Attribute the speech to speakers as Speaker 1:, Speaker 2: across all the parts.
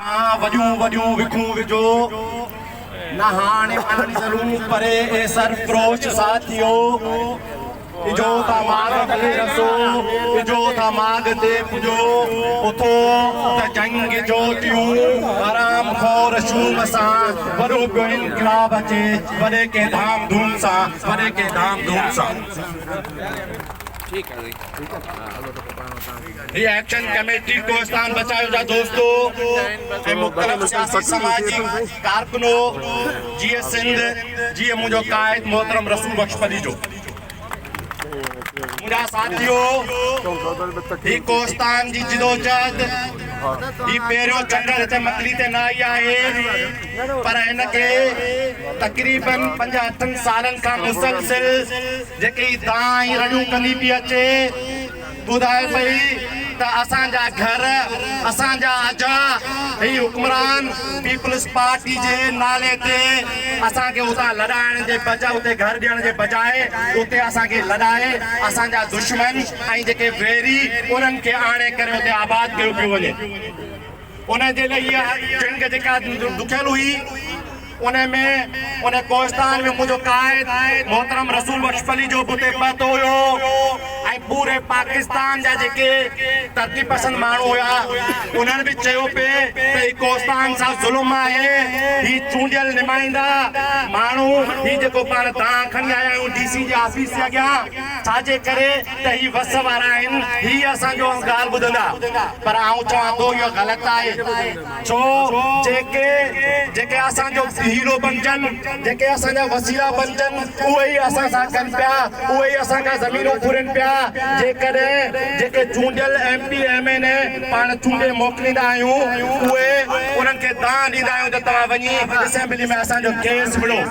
Speaker 1: وڏيون وڏيون وکون وجهو، نه هاڻي منزلون پري اي سرفروش ساٿيو، اجهو ٿا ماڳ تي رسو، اجهو ٿا ماڳ تي پڄو، اٿو ته جنگ جوٽيون حرام خور شوم سان، وڏو پيو انقلاب اچي، وڏي ڪنهن ڌام ڌوم سان، وڏي ڪنهن ڌام ڌوم سان. هي ايڪشن ڪميٽي ڪوهستان بچايو جا دوستو ۽ مختلف سياسي سماجي ڪارڪنو جيئي سنڌ جيئي منهنجو قائد محترم رسول بخش پليجو منهنجا ساٿيو هي ڪوهستان جي جدوجهد هي پهريون چڪر هتي مڪلي تي نه آئي آهي پر هن کي تقريبن 65 سالن کان مسلسل جيڪي هي دانهن ۽ رڙيون ڪندي پئي اچي ٻڌائي پئي ته اسان جا گهر، اسان جا اجها، هي حڪمران پيپلز پارٽي جي نالي تي اسان کي اتان لڏائڻ جي بجاء اتي گهر ڏيڻ جي بجاء اتي اسان کي لڏائي اسان جا دشمن ۽ جيڪي ويري انهن کي آڻي ڪري اتي آباد ڪيو پيو وڃي. ان جي لاء اها جنگ جيڪا دکيل هئي ان ۾ ان ڪوهستان ۾ منهنجو قائد محترم رسول بخش پليجو به اتي پهتو هيو ۽ پوري پاڪستان جا جيڪي ترقي پسند ماڻهو هيا انهن به چيو پئي ته هي ڪوهستان سان ظلم آهي هي چونڊيل نمائندا ماڻهو هي جيڪو پاڻ دانهن کڻي آيا آهيون ڊي سي جي آفيس جي اڳيان ڇاجي ڪري ته هي وس وارا آهن، هي اسان جو ڳالهه ٻڌندا، پر آئون چوان ٿو اهو غلط آهي، ڇو جيڪي جيڪي اسان جو هيرو بنجن، جيڪي اسان جا وسيلا بنجن، اهي ئي اسان سان ڪن پيا، اهي ئي اسان کان زمينون ڦرين پيا، جيڪڏهن جيڪي چونڊيل M P M N A پاڻ چونڊي موڪليندا آهيون، اهي انهن کي دانهن ڏيندا آهيون ته توهان وڃي اسيمبلي ۾ اسان جو ڪيس وڙهو.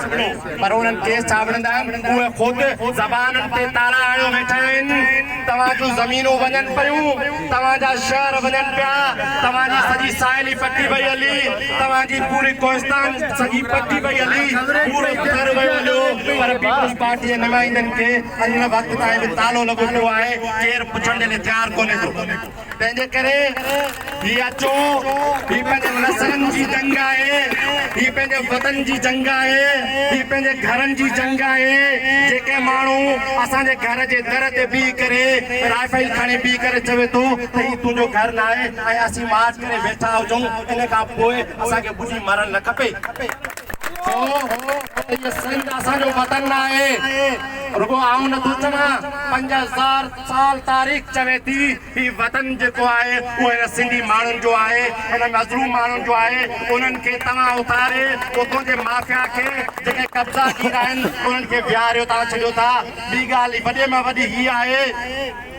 Speaker 1: پر انهن ڪيس ڇا وڙهندا آهن، اهي خود زبانن تي تالا هڻيو ويٺا آهن، توهان جون زمينون وڃن پيون، توهان جا شهر وڃن پيا، توهان جي سڄي ساحلي پٽي وئي هلي، توهان جي پوري ڪوهستان سڄي پٽي وئي هلي، پورو ٿر ويو هليو، پر پيپلز پارٽي جي نمائندن کي اڃ وقت تائين به تالو لڳو پيو آهي، ڪير پڇڻ جي لاء تيار ڪونهي ڪو. تنهن جي ڪري هي اچو، هي پنهنجي نسلن جي جنگ آهي، هي پنهنجي وطن جي جنگ آهي، هي پنهنجي گهرن جي جنگ آهي، جيڪي ماڻهو اسان جي گهر جي در تي بيهي ڪري رائفل کڻي بيهي ڪري چوي ٿو ته هي تنهنجو گهر ناهي ۽ اسين مارچ ڪري ويٺا هجون ان کان پوء اسان کي ٻڏي مرڻ نه کپي. ڇو ته هيء سنڌ اسان جو وطن ناهي، رڳو آئون نٿو چوان، 5000 سال تاريخ چوي ٿي هي وطن جيڪو آهي اهو هن سنڌي ماڻهن جو آهي، هن مظلوم ماڻهن جو آهي، انهن کي توهان اٿاري اتون جي مافيا کي جيڪي قبضا گير آهن انهن کي ويهاريو ٿا ڇڏيو ٿا. ٻي ڳالهه وڏي مان وڏي هي آهي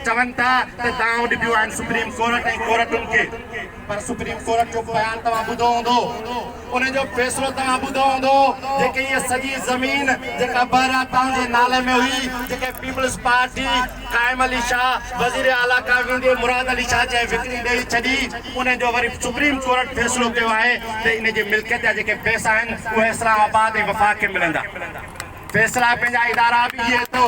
Speaker 1: چون ٿا ته دانهون ڏبيون آهن سپريم ڪورٽ ۽ ڪورٽن کي پر سپريم ڪورٽ جو بيان توهان ٻڌو هوندو ان جو فيصلو توهان ٻڌو هوندو جيڪي هيء سڄي زمين جيڪا بحريا ٽائون جي نالي ۾ هئي جيڪي پيپلز پارٽي قائم علي شاهه وزير اعليٰ کان ويندي مراد علي شاهه جنهن وڪڻي ڏئي ڇڏي ان جو وري سپريم ڪورٽ فيصلو ڪيو آهي ته ان جي ملڪيت جا جيڪي پئسا آهن اهي اسلام آباد ۽ وفاق کي ملندا. فيصلا پنهنجا ادارا به اهي اٿو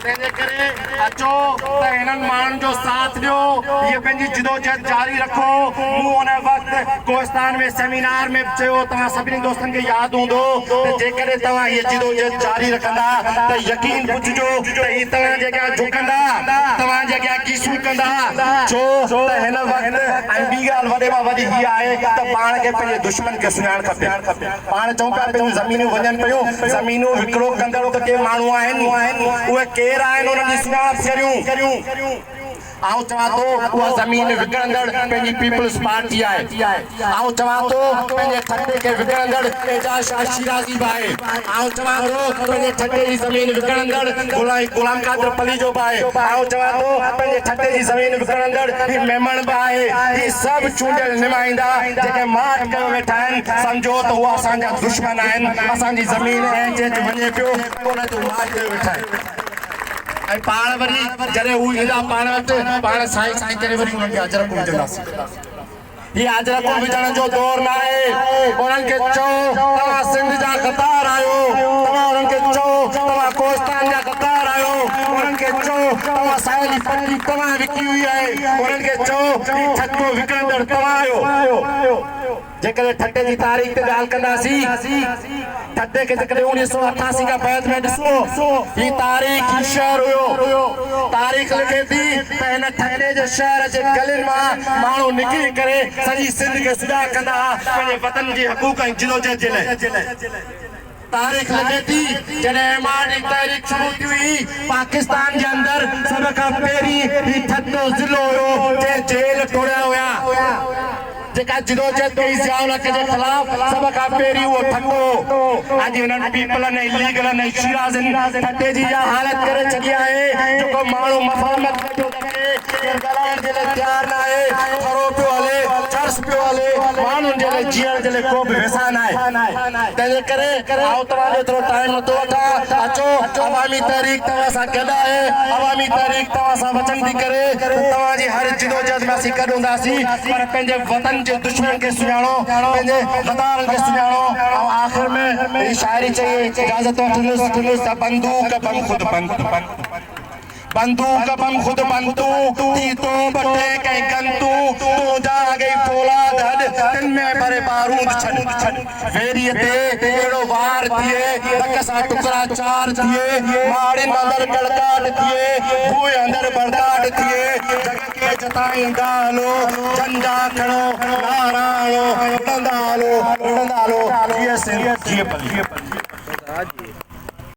Speaker 1: تنهن جي ڪري اچو ته هنن ماڻهن جو ساٿ ڏيو هيء پنهنجي جدوجهد جاري رکو مون ان وقت ڪوهستان ۾ سيمينار ۾ به چيو توهان سڀني دوستن کي ياد هوندو ته جيڪڏهن توهان هيء جدوجهد جاري رکندا ته يقين پڇجو ته هي توهان جي اڳيان جهڪندا توهان جي اڳيان گيسون ڪندا ڇو ته هن وقت ۽ ٻي ڳالهه وڏي مان وڏي هيء آهي ته پاڻ کي پنهنجي دشمن کي سڃاڻ کپي. پاڻ چئون پيا پنهنجون زمينون وڃن پيون، زمينون وڪرو ڪندڙ ته ڪي ماڻهو آهن، اهي ڪير آهن انهن جي سڃاڻپ ڪريون. آئون چوان ٿو اها زمين وڪڻندڙ پنهنجي پيپلز پارٽي آهي. آئون چوان ٿو پنهنجي ٺٽي کي وڪڻندڙ اعجاز شاهه شيرازي به آهي. آئون چوان ٿو پنهنجي ٺٽي جي زمين وڪڻندڙ غلام قادر پليجو به آهي. آئون چوان ٿو پنهنجي ٺٽي جي زمين وڪڻندڙ هي ميمڻ به آهي. هي سڀ چونڊيل نمائندا جيڪي ماٺ ڪيو ويٺا آهن، سمجهو ته هو اسان جا دشمن آهن، اسان جي زمين ۽ چيچ وڃي پيو، ان تي هو ماٺ ڪيو ويٺا آهن. ۽ پاڻ وري جڏهن هو ايندا پاڻ وٽ، پاڻ سائين سائين ڪري وري انهن کي اجرڪون وجهنداسين. هي اجرڪون وجهڻ جو دور ناهي. انهن کي چئو توهان سنڌ جا غدار آهيو. توهان انهن کي چئو توهان ڪوهستان جا غدار آهيو. انهن کي چئو توهان ساحلي پٽي توهان وڪي هئي آهي. انهن کي چئو هي ٺٽو وڪڻندڙ توهان آهيو. جيڪڏهن ٺٽي جي تاريخ تي ڳالهه ڪنداسين، ٺٽي کي جيڪڏهن 1988 کان بعد ۾ ڏسو، هي تاريخي شهر هيو. تاريخ لکي ٿي ته هن ٺٽي جي شهر جي گلين مان ماڻهو نڪري ڪري سڄي سنڌ کي سجاڳ ڪندا ها پنهنجي وطن جي حقوق ۽ جدوجهد جي لاء. تاريخ لکي ٿي جڏهن ايم آر ڊي تحريڪ شروع ٿي هئي پاڪستان جي اندر سڀ کان پهرين هي ٺٽو ضلعو هيو جنهن جيل ٽوڙيا هيا جيڪا جدوجهد ڪئي ضياء الحق جي خلاف سڀ کان پهرين اهو ٺٽو هو اڄ هنن پيپلن ۽ ليگلن ۽ شيرازين ٺٽي جي اها حالت ڪري ڇڏي آهي جو ڪو ماڻهو مفاهمت نه پيو ڪري ڪير ڳالهائڻ جي لاء تيار ناهي ٺرو پيو هلي چرس پيو هلي ماڻهن جي لاء جيئڻ جي لاء ڪو به ويساهه ناهي تنهن جي ڪري آئون توهان جو ايترو ٽائيم نٿو وٺان اچو عوامي تحريڪ توهان سان گڏ آهي عوامي تحريڪ توهان سان وچن ٿي ڪري ته توهان جي هر جدوجهد ۾ اسين گڏ هونداسين پر پنهنجي وطن جي دشمن کي سڃاڻو پنهنجي غدارن کي سڃاڻو آئون آخر ۾ هي شاعري چئي اجازت وٺندس ته بندوق بم خود بند. بندوق بم خود بن تون، ٿي توب ٽيڪ ۽ گن تون، تون جا اڳئي فولاد هڏ، تن ۾ ڀري بارود ڇڏ. ويريء تي اهڙو وار ٿئي، ڌڪ سان ٽڪرا چار ٿئي، مهاڙين اندر ڪڙڪاٽ ٿئي، ڀونء اندر ٻڙڪاٽ ٿئي، جڳ کي جتائيندا هلو، جهنڊا کڻو، نعرا هڻو، وڙهندا هلو، وڙهندا هلو، جيئي سنڌ، جيئي پلي.